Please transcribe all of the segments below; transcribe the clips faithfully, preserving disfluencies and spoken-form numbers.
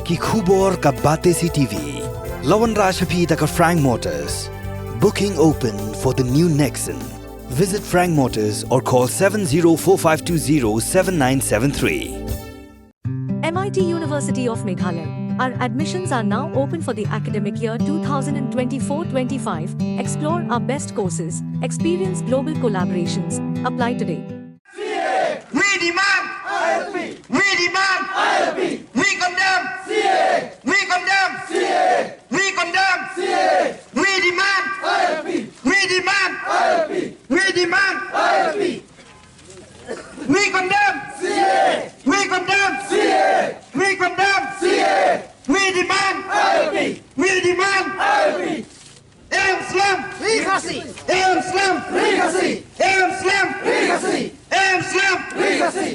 Ki khubor ka Batesi T V. La wanrah sha phi da ka Frank Motors. Booking open for the new Nexon. Visit Frank Motors or call seven zero four five two zero seven nine seven three. M I T University of Meghalaya. Our admissions are now open for the academic year two thousand twenty-four twenty-five. Explore our best courses, experience global collaborations. Apply today. We demand I L P. We demand I L P. We condemn C A A. We condemn C A A. We condemn C A A. We demand I L P. We demand I L P. We demand I L P. We condemn C A A. We condemn C A A. We condemn C A A. We demand I L P. We demand I L P. Em Islam! Legacy! Em Islam! Legacy! Em Islam! Legacy! Em Islam! Legacy!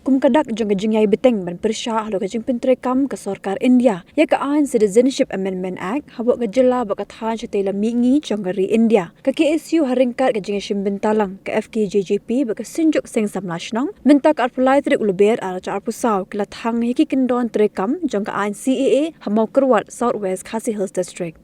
Kum ka dak jong ka jingïai bteng ban pyrshah halor ka jingpyntreikam ka Sorkar India ïa ka aiñ Citizenship Amendment Act, hapoh ka jylla bad ka thaiñ shatei lam mihngi jong ka ri India, ka K S U ha ryngkat ka jingïashim bynta lang ka F K J J P bad ka Synjuk Seng Samla Shnong, mynta ka arphew lai tarik u Lber arhajar arphew saw, ki la thang ïa ki kyndon treikam jong ka aiñ C A A ha Mawkyrwat, South West Khasi Hills District.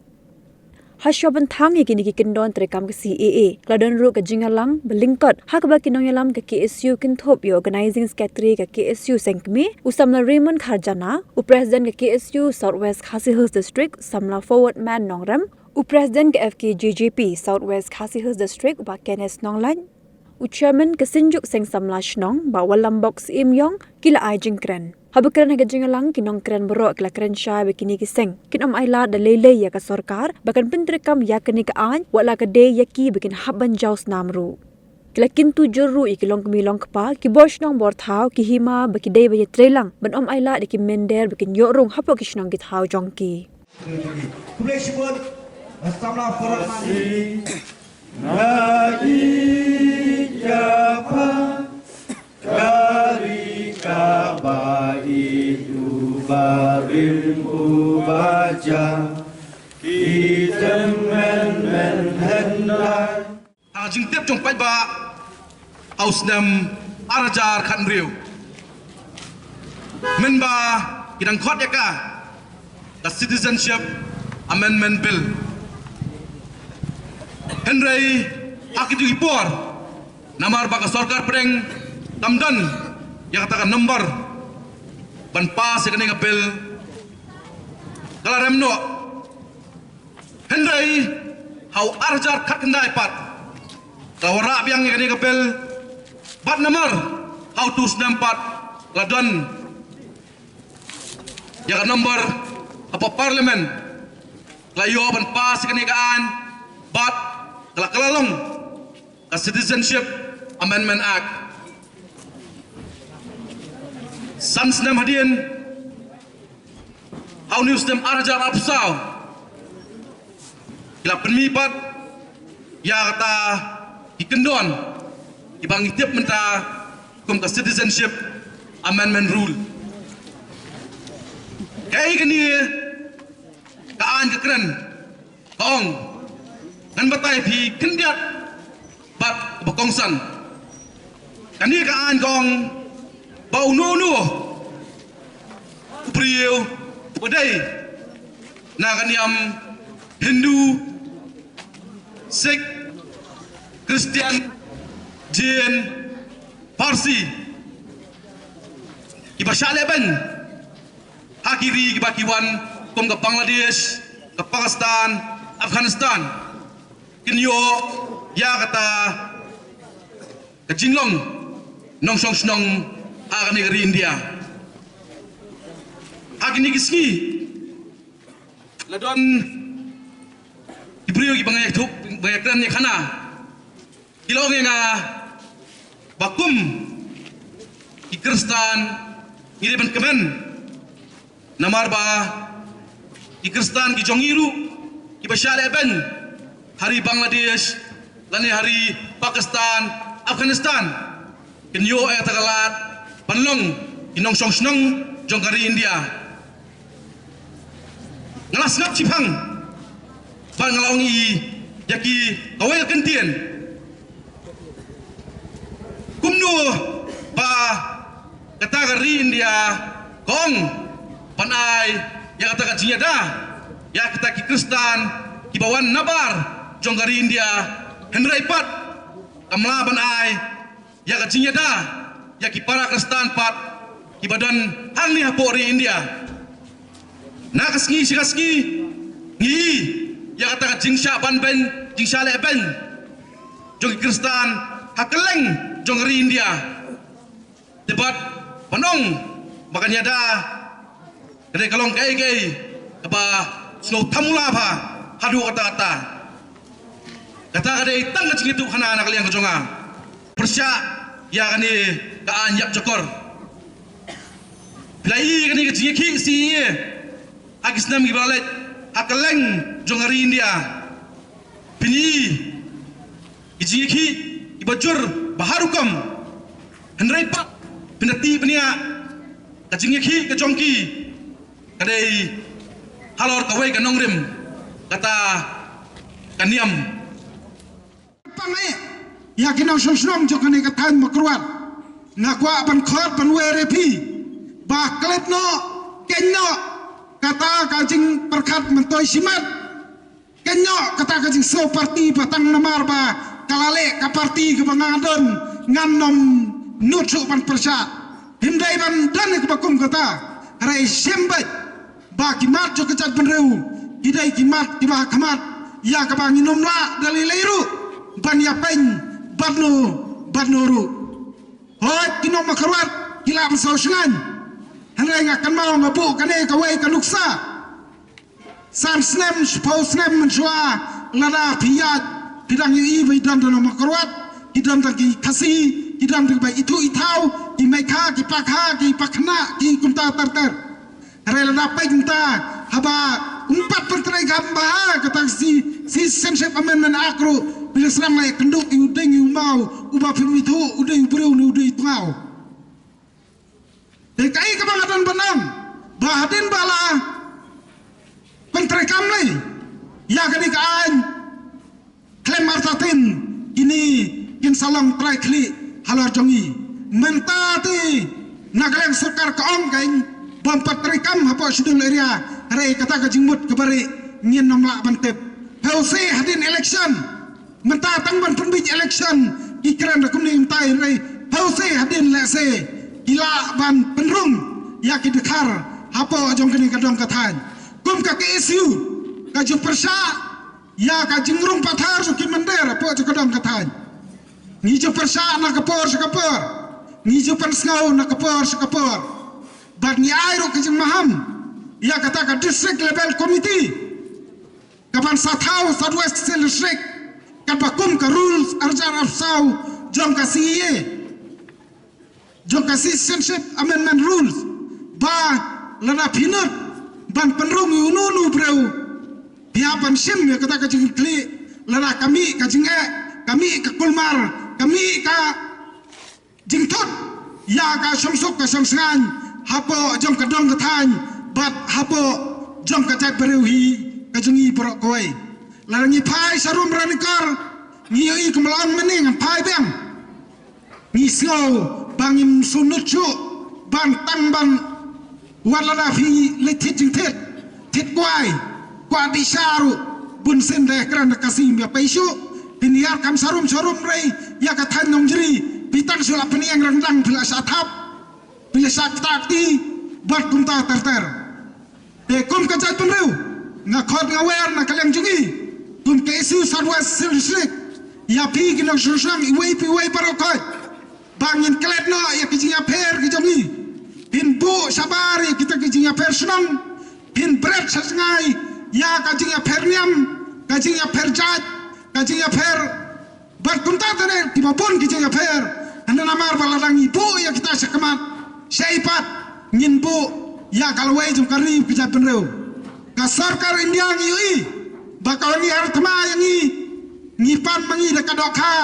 Hashwa ban thang ïa kine ki kyndon treikam ka C A A, ka la don ruh ka jingïalang ba lyngkot, ha kaba ki nongïalam ka K S U kynthup ïa u Organising Secretary ka K S U Seng Kmie, u Samla Raymond Kharjana, u President ka K S U South West Khasi Hills District, Samla Forward Man Nongrem, u President ka F K J J P South West Khasi Hills District, u Bah Kenneth Nonglait, u Chairman ka Synjuk Seng Samla Shnong, Bah Walambok Syiemïong, ki la ai jingkren. Haba kren ha ka jingïalang, ki nongkren baroh ki la kren shai ba kine ki seng kin ym ailad da lei lei ïa ka sorkar ba kan pyntreikam ïa kane ka aiñ, wat la ka dei ïa ki ba kin hap ban jaw snam ruh. Ki la kyntu jur ruh ïa ki longkmie longkpa, ki bor shnong bor thaw, ki hima ba ki dei ban ïatreilang ban ym ailad ïa ki mynder ba kin ïoh rung hapoh ki shnong ki thaw jong ki. Khublei shibun, Samla Forward Man. Na i ka ba, ka ri ka ba ïeit, u barim u baja, ki tymmen men hyndai. Ha ka jingtip jong paidbah ha u snem ar hajar khathynriew, mynba ki dang khot ïa ka, ka Citizenship Amendment Bill. Hynrei ha kito ki por, namar ba ka sorkar pdeng kam don ïa kata ka number ban pass ïa kane ka bill, ka la rem noh. Hynrei ha u ar hajar khatkhyndai pat ka la wanrah biang ïa kane ka bill, bad namar ha uto u snem pat la don ïa ka number hapoh Parliament, ka la ïoh ban pass ïa kane ka aiñ, bad ka la kylla long ka Citizenship Amendment Act. San snem hadien, ha une u snem ar hajar arphew saw, ki la pynmih pat ïa kata ki kyndon kiba ngi tip mynta kum ka Citizenship Amendment Rule. Kaei kane ka aiñ ka kren? Ka ong, ngan batai phi khyndiat bad ba kongsan. Kane ka aiñ ka ong ba uno uno u briew uba dei na ka niam Hindu, Sikh, Christian, Jain, Parsi, kiba shah lehbeiñ ha ki ri kiba ki wan kum ka Bangladesh, ka Pakistan, Afghanistan, kin ïoh ïa kata ka jinglong nongshong shnong ha kane ka ri India. Ha kine ki sngi la don ki briew kiba nga ïathuh, ba nga ïakren ïa khana, ki la ong ïa nga ba kum ki Khristan ngi dei ban kmen, namar ba ki Khristan ki jong ngi ruh kiba shah lehbeiñ ha ri Bangladesh lane ha ri Pakistan, Afghanistan, kin ïoh ïa kata ka lad ban long ki nongshong shnong jong ka ri India. Nga la sngap shiphang Ba nga la ong i ïa ki kawei ka kyntien. Kumno ba kata ka ri India ka ong ban ai ïa kata ka jingïada ïa kita ki Khristan kiba wan nabar jong ka ri India, hynrei pat kam lah ban ai ïa ka jingïada ïa ki para Khristan pat kiba don hangne hapoh ri India. Na ka sngi sha ka sngi ngi i ïa kata ka jingshah ban beiñ, jingshah leh beiñ jong ki Khristan ha kylleng jong ka ri India. Te bad ban ong ba kan ïada ka dei ka long kaei kaei kaba sngewthuh mula bha haduh katta katta. Kata ka dei tang ka jingïathuhkhana na ka liang ka jong nga. Pyrshah ïa kane ka aiñ ïap jakor. Phi la i kane ka jingïakhih C A A ha ki snem kiba la leit ha kylleng jong ka ri India. Phin i ki jingïakhih kiba jur bha rukom. Hynrei pat phin da tip bniah ka jingïakhih ka jong ki ka dei halor kawei ka nongrim, kata ka niam. Pang eh ïa ki nongshong shnong jong kane ka thaiñ Mawkyrwat. Nga kwah ban khot ban wer ïa phi ba klet noh, keiñ noh kata ka jingpyrkhat myntoi shimet. Keiñ noh kata ka jingsngew party ba tang namar ba ka la leh ka party kaba nga don ngan nym nud shuh ban pyrshah. Hynrei ban don ïa kaba kum kata, hynrei shem beit ba ki mat jong ka jaitbynriew ki dei ki mat kiba ha khmat ïa kaba ngin nym lah da lei lei ruh ban ïapeiñ bad no bad no ruh. Hooid, ki nong Mawkyrwat ki lah ban sngewshngaiñ. Hynrei nga kynmaw nga buh kane kawei ka nuksa. San snem, shiphew snem mynshuwa, lada phi ïaid phi dang ïohi ba ki don tang nong Mawkyrwat, ki don tang ki Khasi, ki don tang kiba ithuh ithaw, ki Meikha, ki Pakha, ki Pakhynnah, ki kumta ter ter. Hynrei lada peit mynta haba ym pat pyntreikam bha kata ka Ci-, Citizenship Amendment Act ruh, phi la sdang la ïakynduh ïa u dieng ïa u maw uba phim ithuh u dei u briew ne u dei u tngaw. Te kaei kaba nga don ban ong ba hadien ba la pyntreikam lei ïa kane ka aiñ, khlem artatien kine kin sa long trai khlieh halor jong ngi. Mynta te na ka liang sorkar ka ong keiñ bym pat treikam hapoh Schedule Area, hynrei kata ka jingmut kaba rieh ngin nym lah ban tip. Phi ïohi hadien election, mynta tang ban pynbiej election ki kren da kumne mynta, hynrei phi ïohi hadien lehse ki lah ban pynrung ïa ki dkhar hapoh jong kane ka dong ka thaiñ. Kum ka K S U ka ju pyrshah ïa ka jingrung pathar jong ki mynder hapoh jong ka dong ka thaiñ. Ngi ju pyrshah na ka por sha ka por, ngi ju pynsngew na ka por sha ka por. Bad ngi ai ruh ka jingmaham ïa kata ka District Level Committee kaban sa thaw South West Khasi Hills District katba kum ka rules arhajar arphew saw jong ka C A A, jong ka Citizenship Amendment Rules, ba lada phi nud ban pynrung ïa uno uno u briew, phi hap ban shim ïa kata ka jingkitkhlieh, lada ka mih ka jingeh, ka mih ka kulmar, ka mih ka jingthut ïa ka shongsuk ka shongshngaiñ hapoh jong ka dong ka thaiñ bad hapoh jong ka jaitbynriew hi ka jong ngi baroh kawei. Lada ngi phai sharum Ranikor, ngi ïohi kumba la ong mynne, ngan phai biang. Ngi sngew ba ngim sngewnud shuh ban tang ban, wat lada phi leit thied jingthied, thied kwai, kwah dih sha ruh, bunsien da kren da ka Khasi ym ïa pei shuh. Phin ïar kam sharum sharum, hynrei ïa ka thaiñ Nongjri phi tang shu la pynïeng ryndang, phi la shah thap, phi la shah ktah kti bad kumta ter ter. Te kum ka jaitbynriew, nga khot nga wer na ka liang jong ngi kum ka K S U South West Khasi Hills District ïa phi ki nongshong shnong iwei pa iwei baroh khoit ba ngin klet noh ïa ki jingïapher ki jong ngi. Phin buh shabar ïa kita ki jingïapher shnong, phin bret sha jngai ïa ka jingïapher niam, ka jingïapher jait, ka jingïapher bad kumta ter ter kiba bun ki jingïapher. Hynrei namar ba lada ngi buh ïa kita shakhmat, shei pat ngin buh ïa ka lawei jong ka ri ka jaitbynriew. Ka sorkar India ngi ïohi ba ka wan ïa thma ïa ngi, ngi pan ma ngi da ka dohkha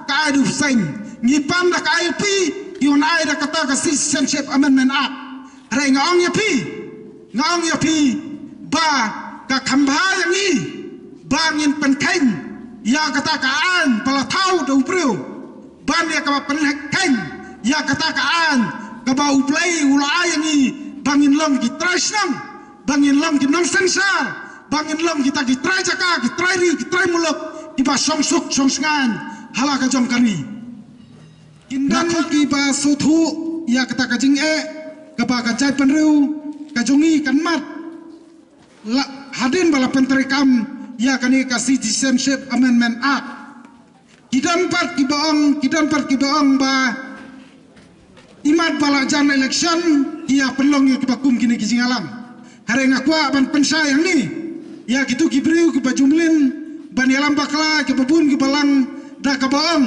ka ai da u bseiñ, ngi pan da ka I L P, ki wan ai da kata ka Citizenship Amendment Act. Hynrei nga ong ïa phi, nga ong ïa phi ba ka kham bha ïa ngi ba ngin pynkheiñ ïa kata ka aiñ ba la thaw da u briew, ban ïa kaba pynkheiñ ïa kata ka aiñ kaba U Blei u la ai ïa ngi, ba ngin long ki trai shnong, ba ngin long ki nongsynshar, ba ngin long kita ki trai jaka, ki trai ri, ki trai muluk, kiba shongsuk shongsngaiñ ha la ka jong ka ri. Kin don kiba sngewthuh ïa kata ka jingeh kaba ka jaitbynriew ka jong ngi kan mad hadien ba la pyntreikam ïa kane ka Citizenship Amendment Act. Ki don pat kiba ong, ki don pat kiba ong ba imat ba la jan election ki ïa pynlong ïa kiba kum kine ki jingïalang. Hynrei nga kwah ban pynshai hangne ïa kito ki briew kiba ju mlien ban ïalam bakla ïa kiba bun kiba lang da kaba ong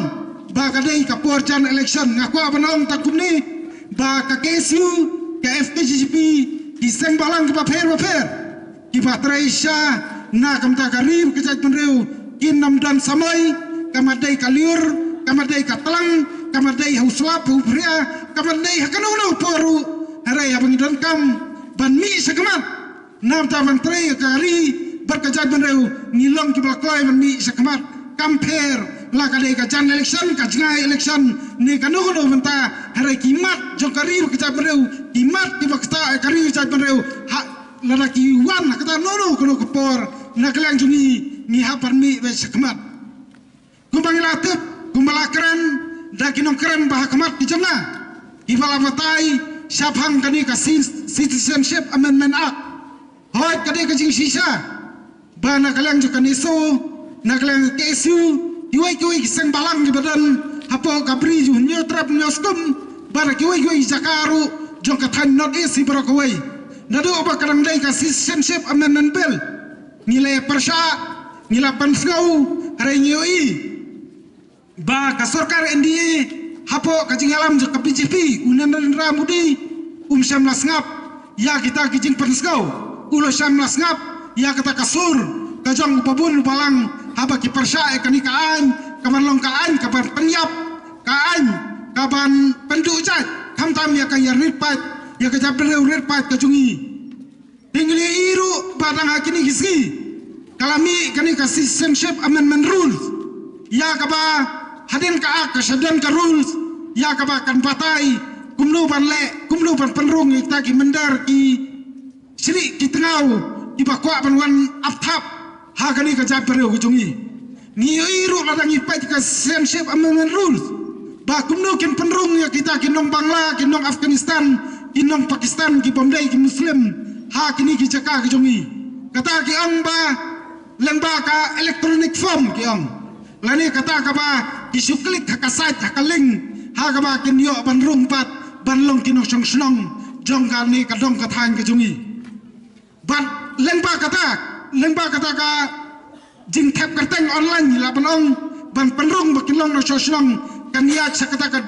ba ka dei ka por jan election. Nga kwah ban ong tang kumne ba ka K S U, ka F K J G P, ki seng bhalang kiba pher bapher kiba trei sha na ka bynta ka ri ka jaitbynriew kin ym don samoi, ka mat dei ka lyiur, ka mat dei ka tlang, ka mat dei ha u slap ha u phria, ka mat dei ha kano kano por ruh. Hynrei haba ngi donkam ban mih sha khmat na ka bynta ban trei ka ri bad ka jaitbynriew, ngi long kiba la kloi ban mih sha khmat. Kam pher la ka dei ka jan election, ka jngai election ne kano kano bynta, hynrei ki mat jong ka ri bad ka jaitbynriew, ki mat kiba ktah ïa ka ri ka jaitbynriew, ha lada ki wan ha kata kano kano ka por na ka liang jong ngi, ngi hap ban mih beit sha khmat. Kumba ngi la tip, kumba la kren da ki nongkren ba ha khmat ki jong nga, kiba la batai shaphang kane ka Ci-, Citizenship Amendment Act. Hooid, ka dei ka jingshisha ba na ka liang jong ka NESO, na ka liang K S U, kiwei kiwei ki seng bhalang kiba don hapoh ka Bri u Hynñiewtrep Hynñiewskum bad kiwei kiwei ki jaka ruh jong ka thaiñ North East hi baroh kawei, naduh ba ka dang dei ka Citizenship Amendment Bill, ngi la pyrshah, ngi la pynsngew, hynrei ngi ïohi ba ka sorkar N D A hapoh ka jingïalam jong ka B J P, u Narendra Modi um shym la sngap ïa kita ki jingpynsngew, u la shym la sngap ïa kata ka sur ka jong uba bun uba lang haba ki pyrshah ïa kane ka aiñ, ka ban long ka aiñ ka ban pynïap, ka aiñ ka ban pynduh jait, khamtam ïa ka ïa rit paid, ïa ka jaitbynriew rit paid ka jong ngi. Te ngi la ïohi ruh ba dang ha kine ki sngi ka la mih kane ka Citizenship Amendment Rules, ïa kaba hadien ka Act ka sdang ka Rules, ïa kaba kan batai kumno ban leh, kumno ban pynrung ïa kita ki mynder, ki shrieh, ki tngaw kiba kwah ban wan ap thap ha kane ka jaitbynriew ka jong ngi. Ngi ïohi ruh lada ngi peit ka Citizenship Amendment Rules ba kumno kin pynrung ïa kita ki nong Bangla, ki nong Afghanistan, ki nong Pakistan, ki bym dei ki Muslim ha kine ki jaka ki jong ngi. Kata ki ong ba lyngba ka electronic form ki ong, lane kata kaba ki shu click ha ka site, ha ka link, ha kaba kin ïoh ban rung pat ban long ki nongshong shnong jong kane ka dong ka thaiñ ka jong ngi. Bad lyngba kata, lyngba kata ka jingthep kyrteng online, la ban ong ban pynrung ba kin long nongshong shnong, kan ïaid sha kata ka,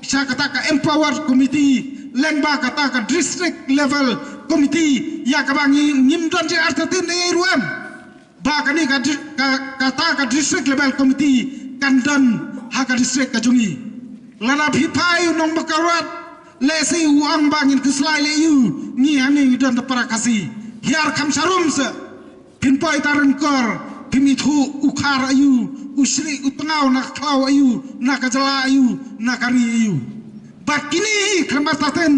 sha kata ka empowered committee, lyngba kata ka district level committee, ïa kaba ngi, ngim don jingartatien ei ei ruh em ba kane ka, ka, kata ka district level committee kan don ha ka district ka jong ngi. Lada phi phai u nong Mawkyrwat, lehse u ong ba ngin khuslai leh ïa u, ngi hangne ngi don da para Khasi. Hiar kham sharum se, phin poi Tarankor, phim ithuh u khar aïu, u shrieh u tngaw na ka khlaw aïu, na ka jylla aïu, na ka ri aïu. Bad kine hi khlem artatien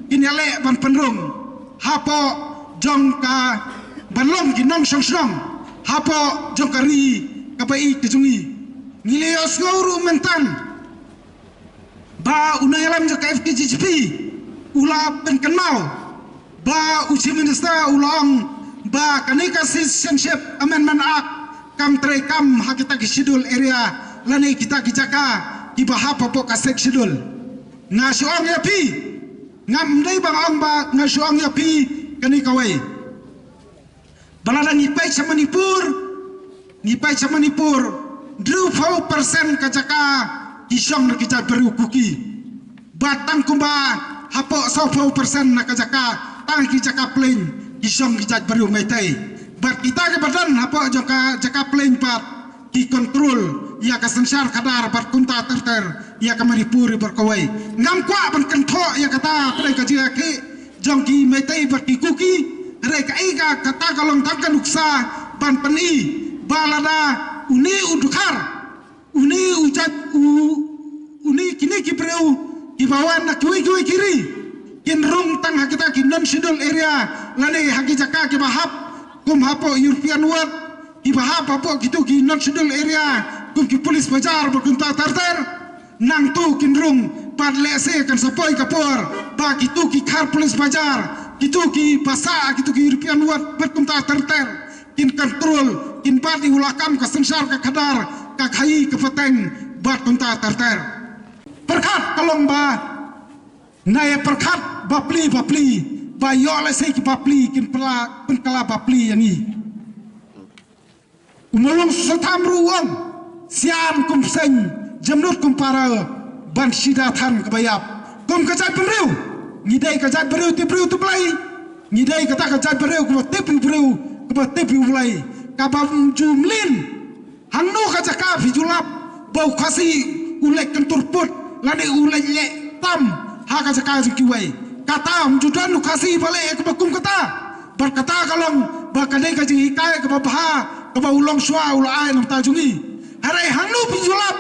kin ïaleh ban pynrung hapoh jong ka ban long ki nongshong shnong hapoh jong ka ri kaba ïeit ka jong ngi. Ngi la ïohsngew ruh mynta ba u nongïalam jong ka F K J G P u la pynkynmaw ba u Chief Minister u la ong ba kane ka Citizenship Amendment Act kam treikam ha kita ki schedule area lane kita ki jaka kiba hap hapoh ka Sixth Schedule. Nga shu ong ïa phi, ngam dei ba nga ong ba, nga shu ong ïa phi kane kawei, ba lada ngi peit sha Manipur, ngi peit sha Manipur, hynriewphew percent ka jaka ki shong da ki jaitbynriew Kuki. Bad tang kumba hapoh sawphew percent na ka jaka, tang ki jaka plain ki shong ki jaitbynriew Meitei. Bad kita kiba don hapoh jong ka jaka plain pat ki control ïa ka synshar khadar bad kumta ter ter ïa ka Manipur baroh kawei. Ngam kwah ban kynthoh ïa kata, ka dei ka jingïakhih jong ki Meitei bad ki Kuki. Hynrei kaei ka, kata ka long tang ka nuksa ban pyni Ba lada une u dkhar, une u jait, u, une kine ki briew kiba wan na kiwei kiwei ki ri kin rung tang ha kita ki non schedule area lane ha ki jaka kiba hap kum hapoh European Ward, kiba hap hapoh kito ki non schedule area kum ki police bazaar bad kumta ter ter. Nangta kin rung bad lehse kan sa poi ka por ba kito ki khar police bazaar, kito kiba sah ha kito ki European Ward bad kumta ter ter kin control, kin bat ïa u lakam ka synshar ka khadar, ka khaïi ka pateng bad kumta ter ter. Pyrkhat ka long ba, na ïa pyrkhat bapli bapli ba ïoh lehse ki bapli kin pynkylla, pynkylla bapli ïa ngi. U Mahlong Sohtham ruh u ong, sian kum seng, jemnud kum para, ban sida than kaba ïap. Kum ka jaitbynriew, ngi dei ka jaitbynriew tip briew tip Blei. Ngi dei kata ka jaitbynriew kaba tip ïa u briew, kaba tip ïa u Blei. Kaba ym ju mlien hangno ka jaka phi ju lap ba u Khasi u leit kyntur put lane u leit leh tam ha ka jaka jong kiwei. Kata ym ju don u Khasi ba leh ïa kaba kum kata. Bad kata ka long ba ka dei ka jinghikai kaba bha kaba u longshuwa u la ai na bynta jong ngi. Hynrei hangno phi ju lap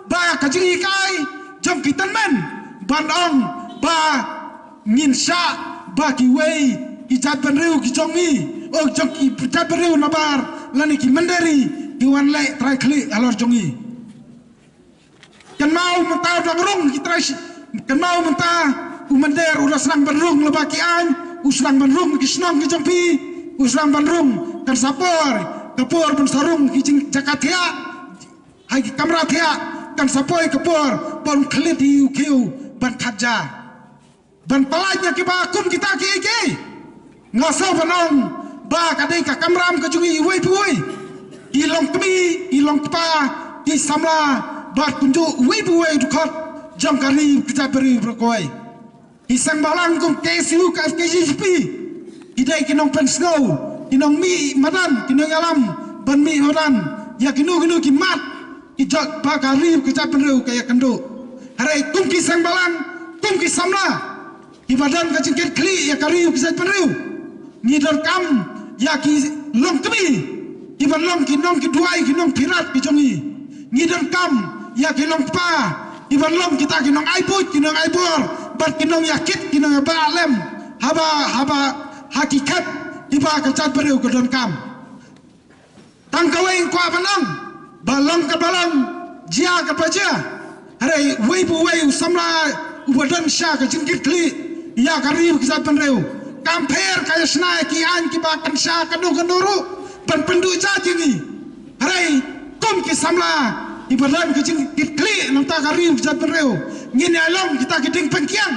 ba ka jinghikai jong ki tymmen ban ong ba ngin shah ba kiwei ki jaitbynriew ki jong ngi, oh, jong ki jaitbynriew nabar lane ki mynder ri ki wan leh trai khlieh halor jong ngi. Kynmaw mynta u dang rung ki trai shi-, kynmaw mynta u mynder u dang sdang ban rung lyngba ki aiñ, u sdang ban rung ki shnong ki jong phi, u sdang ban rung, kan sa poi ka por ban sa rung ki jing-, jaka thiah, ha ki kamra thiah, kan sa poi ka por ban khlieh ïa u khiew ban khat ja. Ban pyllait ïa kiba kum kita kiei kiei. Nga sngew ban ong ba ka dei ka kamram ka jong ngi iwei pa iwei. Ki longkmie, ki longkpa, ki samla, bad kumjuh uwei pa uwei u dkhot jong ka ri ka jaitbynriew baroh kawei. Ki seng bhalang kum K S U, ka F K G G P, ki dei ki nongpynsngew, ki nongmih madan, ki nongïalam ban mih madan ïa kino kino ki mat ki jot ba ka ri ka jaitbynriew ka ïakynduh. Hynrei kum ki seng bhalang, kum ki samla, kiba don ka jingkitkhlieh ïa ka ri ka jaitbynriew, ngi donkam ïa ki longkmie kiban long ki nongkitduwai, ki nongpyrkhat ki jong ngi. Ngi donkam ïa ki longkpa kiban long kita ki nongai buit, ki nongai bor, bad ki nongïakit, ki nongïabah lem haba, haba, ha ki khep kiba ka jaitbynriew ka donkam. Tang kawei nga kwah ban ong ba long kaba long, jia kaba jia, hynrei uwei pa uwei u samla uba don sha ka jingkitkhlieh ïa ka ri ka jaitbynriew, kam pher ka ïa shna ïa ki aiñ kiba kynsha kano kano ruh ban pynduh jait ïa ngi. Hynrei kum ki samla kiba don ka jingkitkhlieh na bynta ka ri ka jaitbynriew, ngin ïa long kita ki diengpyngkiang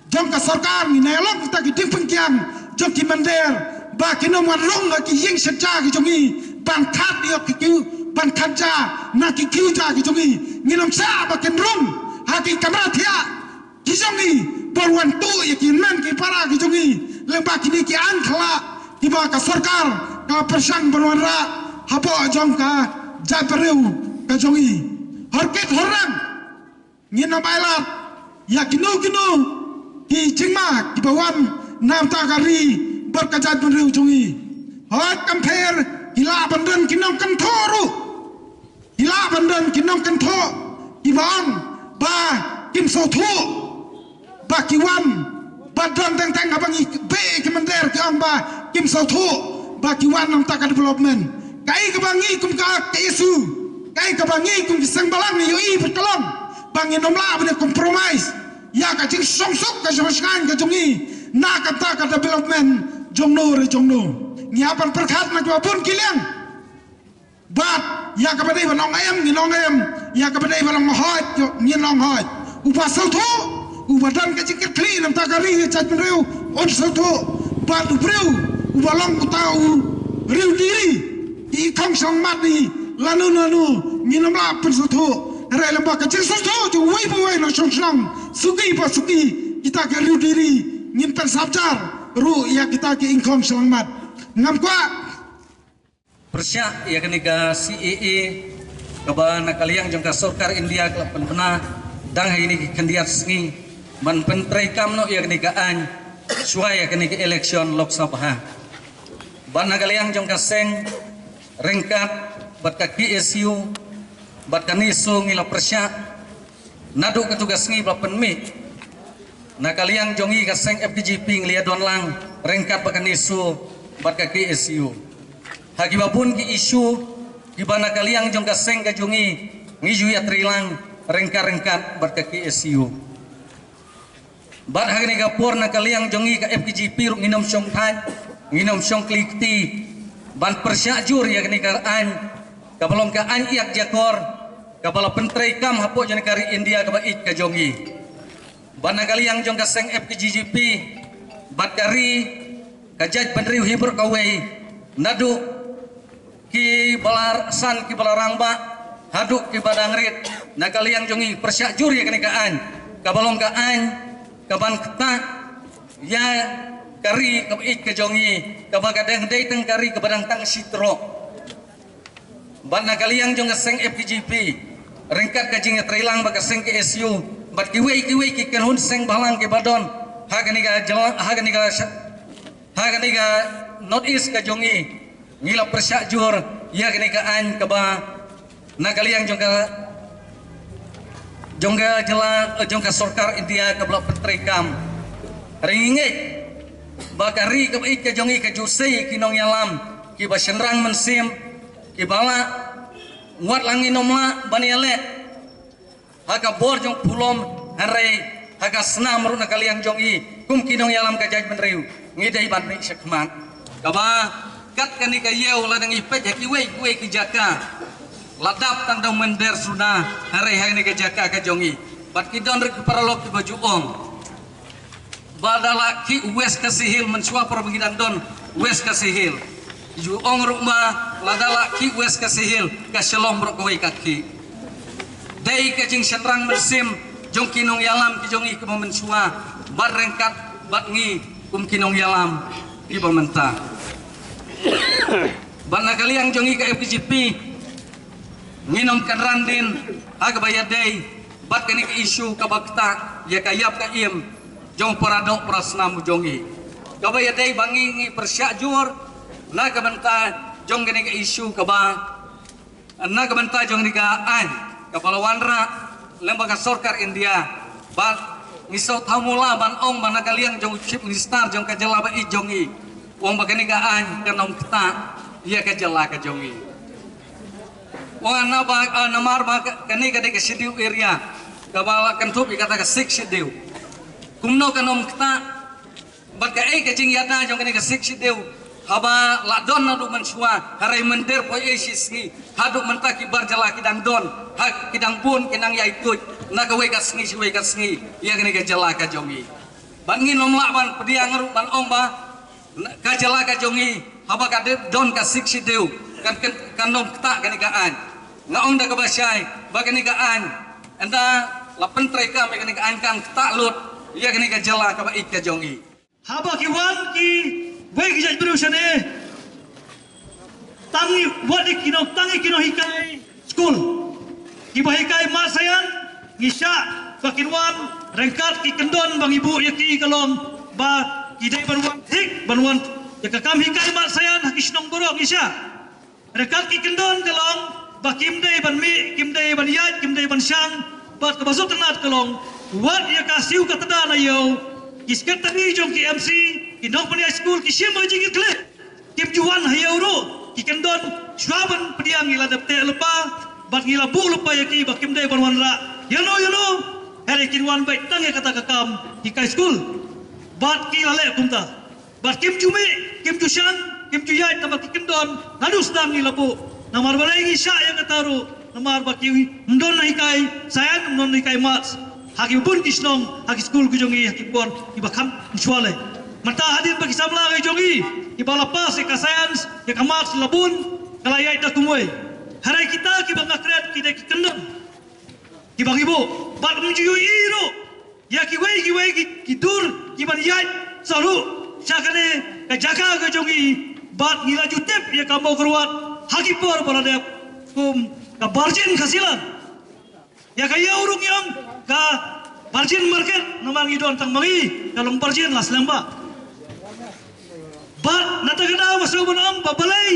jong ka sorkar, ngin ïa long kita ki diengpyngkiang jong ki mynder ba kin ym wan rung ha ki ïing shet ja ki jong ngi ban khat ïa ki khiew, ban khat ja na ki khiew ja ki jong ngi. Ngin ym shah ba kin rung ha ki kamra thiah ki jong ngi ban wan tuh ïa ki hynmen ki para ki jong ngi lyngba kine ki aiñ khyllah kiba ka sorkar ka pyrshang ban wanrah hapoh jong ka jaitbynriew ka jong ngi. Horkit horrang, ngin ym ailad ïa kino kino ki jingma kiba wan na bynta ka ri bad ka jaitbynriew jong ngi. Hooid, kam pher, ki lah ban don ki nongkynthoh ruh, ki lah ban don ki nongkynthoh kiba ong ba kim sngewthuh ba ki wan, ba don teng teng haba ngi beh ki mynder ki ong ba kim sngewthuh ba ki wan na bynta ka development. Kaei kaba ngi kum ka K S U, kaei kaba ngi kum ki seng bhalang ngi ïohi bad ka long ba ngin ym lah ban ïa compromise ïa ka jingshongsuk ka jingshngaiñ ka jong ngi na ka bynta ka development jongno re jongno. Ngi hap ban pyrkhat na kiba bun ki liang. Bad ïa kaba dei ban ong em ngin ong em, ïa kaba dei ban ong hooid ngin ong hooid. Uba sngewthuh, uba don ka jingkitkhlieh na bynta ka ri ka jaitbynriew, un sngewthuh. Bad u briew uba long uta u riewdiri, i khong sngewmat ni lano lano, ngin ym lah pynsngewthuh. Hynrei lyngba ka jingsngewthuh jong uwei pa uwei na shong shnong, suki pa suki, kita ki riewdiri ngin pynsabjar ruh ïa kita ki ingkhong shyllangmat. Ngam kwah pyrshah ïa kane ka C A A kaba na ka liang jong ka sorkar India ka la pynbna dang ha kine ki khyndiat sngi ban pyntreikam noh ïa kane ka aiñ shuwa ïa kane ka election Lok Sabha. Bad na ka liang jong ka seng ryngkat bad ka K S U bad ka NESO ngi la pyrshah naduh katu ka sngi ba la pynmih. Na ka liang jong ngi ka seng F K J P ngi la ïa don lang ryngkat bad ka NESO bad ka K S U ha kiba bun ki issue kiba na ka liang jong ka seng ka jong ngi ngi ju ïatrei lang ryngkat ryngkat bad ka K S U. Bad ha kane ka por na ka liang jong ngi ka F K J P ruh ngin ym shong thait, ngin ym shong kli kti ban pyrshah jur ïa kane ka aiñ kaba long ka aiñ ïak jakor kaba la pyntreikam hapoh jong ka ri India kaba ïeit ka jong ngi. Bad na ka liang jong ka seng F K J P bad ka ri ka jaitbynriew hi baroh kawei, naduh kiba la san, kiba la rangbah haduh kiba dang rit, na ka liang jong ngi pyrshah jur ïa kane ka aiñ kaba long ka aiñ kaban ktah ïa ka ri kaba ïeit ka jong ngi, kaba ka dang dei tang ka ri kaba dang tang shi troh. Bad na ka liang jong ka seng F K J P ryngkat ka jingïatreilang bad ka seng K S U bad kiwei kiwei ki kynhun seng bhalang kiba don ha kane ka jylla, ha kane ka sha-, ha kane ka North East ka jong ngi, ngi la pyrshah jur ïa kane ka aiñ kaba na ka liang jong ka jong ka jylla, jong ka sorkar India kaba la pyntreikam. Hynrei ngi ngeit ba ka ri kaba ïeit ka jong ngi ka ju sei ki nongïalam kiba shynrang mynsiem, kiba lah, wat la ngin ym lah ban ïaleh ha ka bor jong pulom, hynrei ha ka snam ruh na ka liang jong ngi kum ki nongïalam ka jaitbynriew ngi dei ban mih shakhmat. Kaba kat kane ka ïew lada ngi peit ha kiwei kiwei ki jaka la dap tang da u mynder suda, hynrei ha kane ka jaka ka jong ngi bad ki don ruh ki paralok kiba ju ong ba da la khih West Khasi Hills mynshuwa por ba ngi dang don West Khasi Hills. Ju ong ruh ba lada la khih West Khasi Hills ka Shillong baroh kawei ka khih. Dei ka jingshynrang mynsiem jong ki nongïalam ki jong ngi kiba mynshuwa bad ryngkat bad ngi kum ki nongïalam kiba mynta. Bad na ka liang jong ngi ka F K J P ngin ym kynran dien ha kaba ïadei bad kane ka issue kaba ktah ïa ka ïap ka im jong para doh para snam jong ngi. Kaba ïadei ba ngi ngi pyrshah jur na ka bynta jong kane ka issue kaba, na ka bynta jong kane ka aiñ kaba la wanrah lem bad ka sorkar India. Bad ngi sngewthuh mula ban ong ba na ka liang jong u Chief Minister jong ka jylla ba ïeit jong ngi u ong ba kane ka aiñ kan ym ktah ïa ka jylla ka jong ngi. Wan na ba, ah, namar ba ka-, kane ka dei ka schedule area kaba la kynthup ïa kata ka sixth schedule. Kumno kan ym ktah bad kaei ka jingïada jong kane ka sixth schedule haba la don naduh mynshuwa, hynrei mynta poi ei shi sngi haduh mynta ki bar jylla ki dang don ha ki dang bun ki nang ïai tuid na kawei ka sngi sha kawei ka sngi ïa kane ka jylla ka jong ngi. Bad ngin ym lah ban pdiang ruh ban ong ba ka jylla ka jong ngi haba ka dei don ka sixth schedule kan, kan, kan ym ktah kane ka aiñ. Nga ong da kaba shai ba kane ka aiñ ynda la pyntreikam ïa kane ka aiñ kan ktah lut ïa kane ka jylla kaba ïeit ka jong ngi. Haba ki wan kiwei ki jaitbynriew shane, tang i wat i ki nong, tang i ki nonghikai skul kiba hikai maths science, ngi shah ba kin wan ryngkat ki kyndon ba ngi buh ïa ki ka long ba ki dei ban wan thik ban wan ïa ka kam hikai maths science ha ki shnong baroh ngi shah. Ryngkat ki kyndon ka long ba kim dei ban mih, kim dei ban ïaid, kim dei ban shang. Bad kaba sngewtynnat ka long wat ïa ka siew ka tda na ïew, ki secretary jong ki M C, ki nongpynïaid skul ki shim ha jingkitkhlieh. Kim ju wan ha ïew ruh ki kyndon shuwa ban pdiang ngi la dep teh lypa bad ngi la buh lypa ïa ki ba kim dei ban wanrah ïano ïano. Hynrei kin wan beit tang ïa kata ka kam hikai skul bad ki la leh kumta. Bad kim ju mih, kim ju shang, kim ju ïaid, namar ki kyndon naduh sdang ngi la buh. Namar balei ngi shah ïa kata ruh, namar ba kim don na hikai science, kim don na hikai maths ha ki bun ki shnong, ha ki skul ki jong ngi, ha ki bun kiba kham mynshuwa lei. Mynta hadien ba ki samla ki jong ngi kiba la pass ïa ka science, ïa ka maths la bun, ka la ïaid da kumwei. Hynrei kita kiba nga kren ki dei ki kyndon kiba ngi buh. Bad ym ju ïohi ruh ïa kiwei kiwei ki, ki dur kiban ïaid sa ruh sha kane ka jaka ka jong ngi. Bad ngi la ju tip ïa ka Mawkyrwat ha ki por ba la dep kum ka Barjin Khasilan. Ïa ka ïew ruh ngi ong ka Barjin Market namar ngi don tang ma ngi ka long Barjin la slem bha. Bad na kata ka daw nga sngewbha ban ong ba balei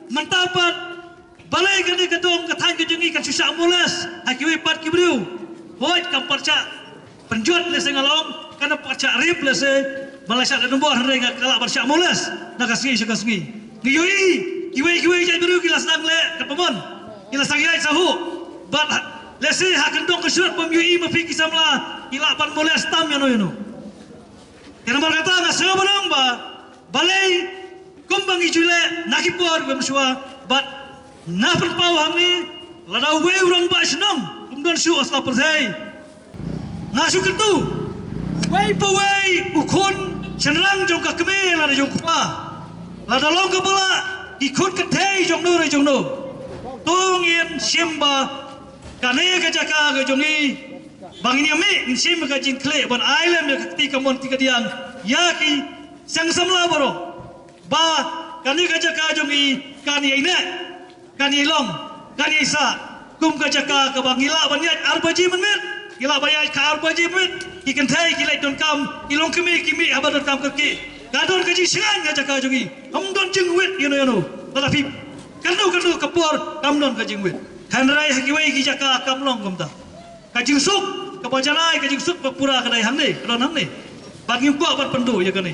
mynta pat Balei kane ka dong ka thaiñ ka jong ngi kan shu shah molest ha kiwei pat ki briew? Hooid, kam pat shah pynjot lehse nga la ong, kan pat shah rape lehse, ba la shah da nombor hynrei nga ka lah ban shah molest na ka sngi sha ka sngi. Ngi ïohi kiwei kiwei jait briew ki la sdang leh katba mon, ki la sdang ïaid sahuh. Bad lehse ha ka dong ka shrot bym ïohi ma phi ki samla, ki lah ban molest tam ïano ïano. Te namar kata nga sngew ban ong ba balei kumba ngi ju leh na ki por ba mynshuwa, bad na pynpaw hangne, lada uwei u rangbah shnong um don shuh ha sla pyrthei. Nga shu kyntu, wei pa wei u khun shynrang jong ka kmie lada jong u kpa, lada long kaba lah ki khun kynthei jong no re jong no, to ngin shim ba kane ka jaka ka jong ngi, ba ngin ïa mih, ngin shim ka jingkhleh ban ai lem ïa ka kti kamon kti kadiang ïa ki seng samla baroh, ba kane ka jaka jong ngi kan ïai neh, kan ïai long, kan ïai sah kum ka jaka kaba ngi lah ban ïaid ar baje mynmiet, ngi lah ban ïaid ka ar baje mynmiet. Ki kynthei ki leit donkam, ki longkmie ki mih haba donkam kyrkieh. Ka don ka jingshngaiñ ka jaka jong ngi, kam don jingwit ïano ïano. Lada phi kyntu kyntu ka por kam don ka jingwit. Hynrei ha kiwei ki jaka kam long kumta. Ka jingsuk kaba janai, ka jingsuk ba pura ka dei hangne, ka don hangne. Bad ngim kwah ban pynduh ïa kane.